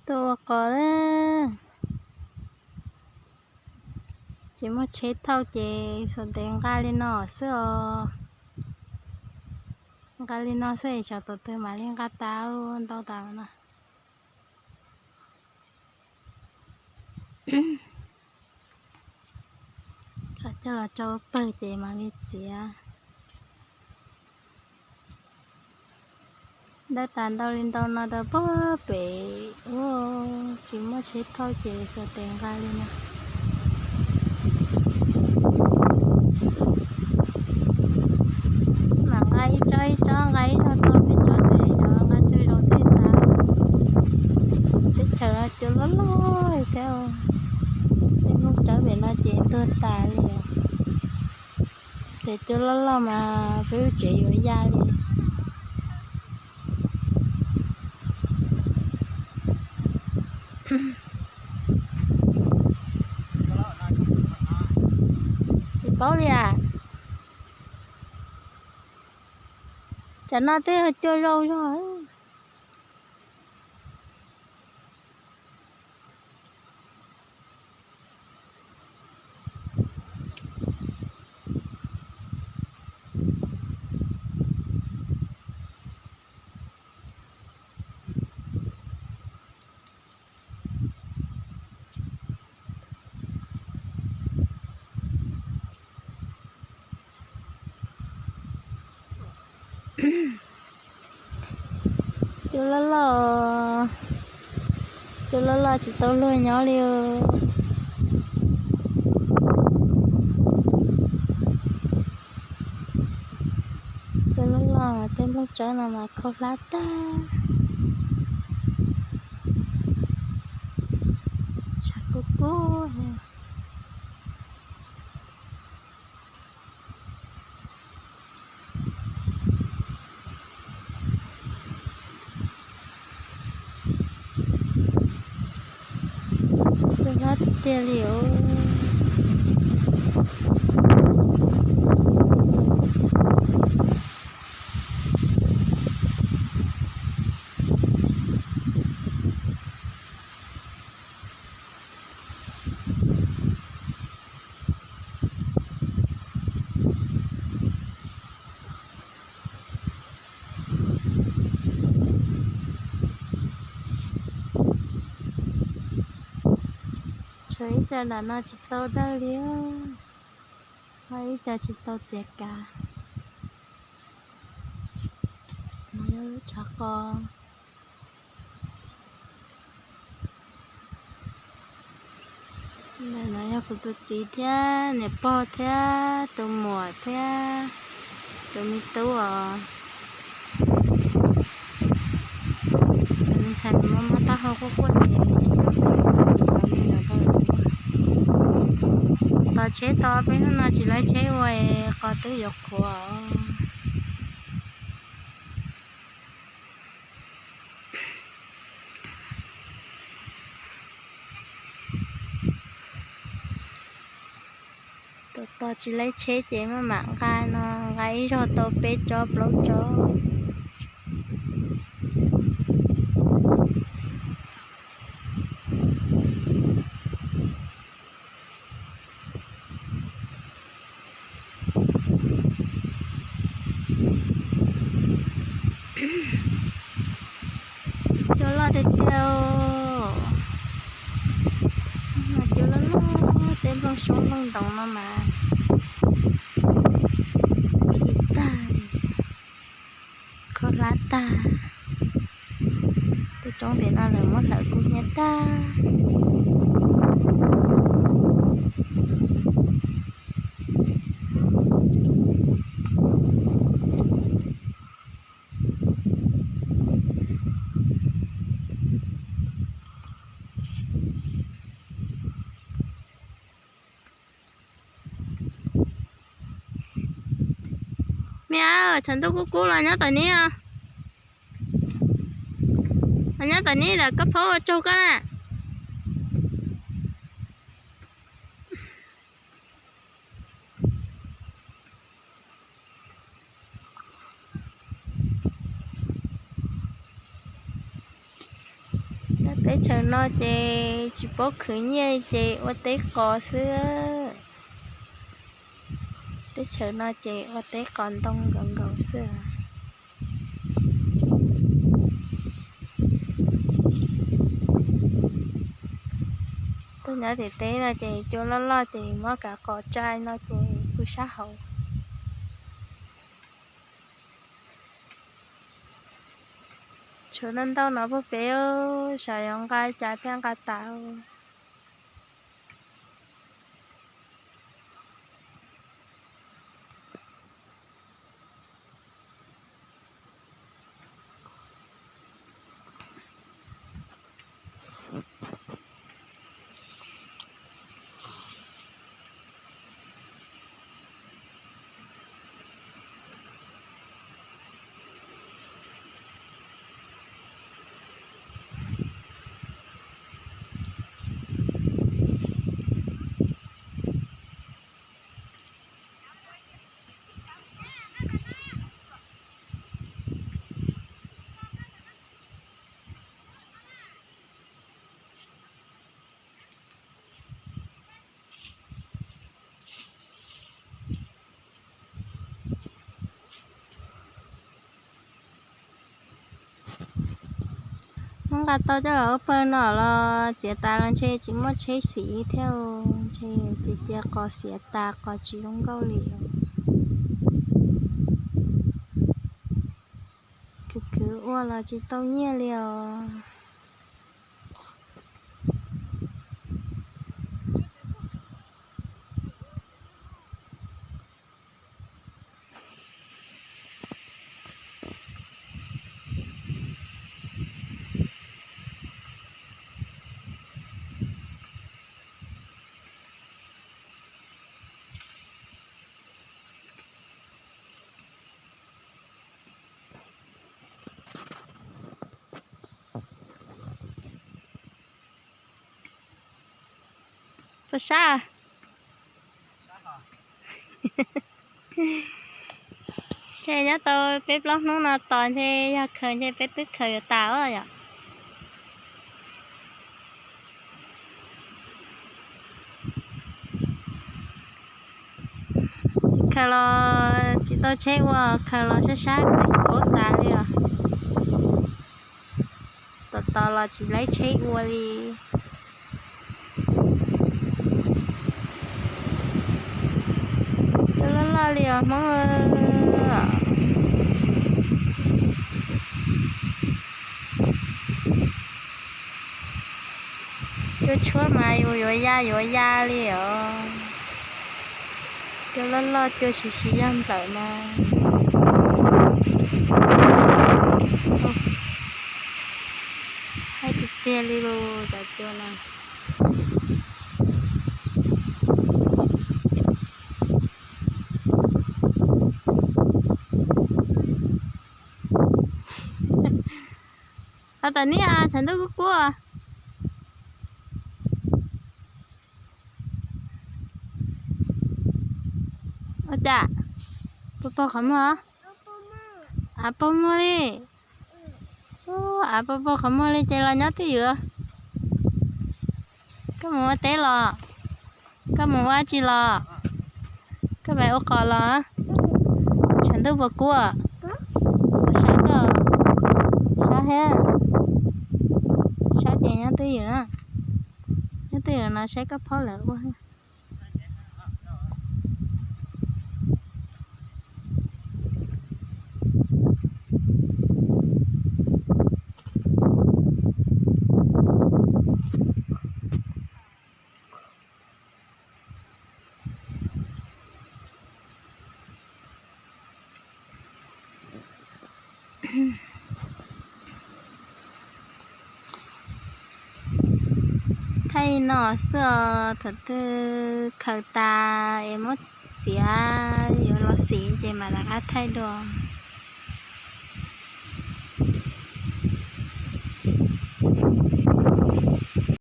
Tuaj ua qos lawm. Tsis muaj tsheb thauj ces xuas tes nqa li no xwb os. Nqa li no xwb es xyov tus twg mam li nqa tas ntau tas no. Tsam coj los tso pawg ces mam li txiav. Dawb tas ntau li ntau no rau puag pem ub, tsis muaj tsheb thauj ces xuas tes nqa li no. Mam nqa ib tsob ib tsob, nqa ib tsob tau peb tsob xwb, yog nqa tsawg zaus tej tas. Teb chaws no cua loj loj thiab, tej Hmoob tsawb pem no ces tuag tas li. Ces cua loj loj mas peb lub tsev yuav ya li. Tsis paub li as. Tsam no twb cua zaus zog. Cua loj loj, cua loj loj tsis tau luag nyob li. Cua loj loj tej Hmoob tsawb no mas khau hlab tag, tshav kub kub. Cua hlab tiag tiag li os. Tshuav ib co nram no tsis tau dawj li, ho ib co tsis tau txiav kav. No yog lub tshav qos. Ntawm no yog kuv tus txiv thiab niam pog thiab tus muam thiab tus me tub os. Tus me ntxhais mob mob taub hau quaj quaj ces tsis tau tiav, tos tsheb tos peb hnub no tsis lawv tsheb ua es qos twb yuav qhuav. Tos tos tsis lawv tsheb ces maj mam nqa no, nqa ib zaug tau peb tsob plaub tsob. Cua loj tiag tiag. Cua loj loj, tej nplooj xyoob nplooj ntoos no mas khib tag, khau hlab tag. Tej roob tim no lawv muab hlawv kub hnyiab tag. Me ab, tshav ntuj kub kub los nyob tom neb os. Los nyob tom neb lawm koj phaub ua tsaug koj na. Tab Teb chaws no ces tsis paub khwv nyiaj ces ua teb qos xwb. Teb chaws no ces ua teb qos ntoo nkaus nkaus xwb. Tuaj nyob tim teb no ces cua loj loj ces muab kav qos tsa no ces pw sab hauv. Tshuav ntau ntau no puag pem, xyov yuav nqa cas thiaj nqa tas. Muab nqa tau coj los ua pawg no los txiav tas los ntshe tsis muaj tsheb xis thiab, ntshe cia cia qos xiav tas qos tsis zoo nkauj li. Khwv khwv ua los tsis tau nyiaj li os. Puas sab? Ntshe nyob tau peb plaub hnub no tos ntshe yog khaws ntshe peb twb khaws yuav tas os yom. Tsis khaws los tsis tau tsheb ua, khaws los sab sab khaws tsis paub tas li os. Tos tos los tsis laib tsheb ua li. Cua loj loj li os Hmoob. Cua tshuab mas yus yuav ya yuav ya li os. Cua loj loj cua siv siv yog nplawm mas. Haib tiag tiag li lus cov cua no. Os, tam niag tshav ntuj kub kub. Ua cas? Puas pog qhov muag? Av pog muag li. Av pog pog qhov muag li ces los nyob twj ywm. Koj mus ua teb los? Koj mus ua tsi los? Koj pais ua qos los? Tshav ntuj puas kub? Sab koj, sab thiab. Sab ces nyob twj ywm na. Nyob twj ywm no saib koj phaub lawv ua. Thaij no xwb os, thaum twg khaws tas es muab txiav yuav los xim ces mam rov qab thaij dua.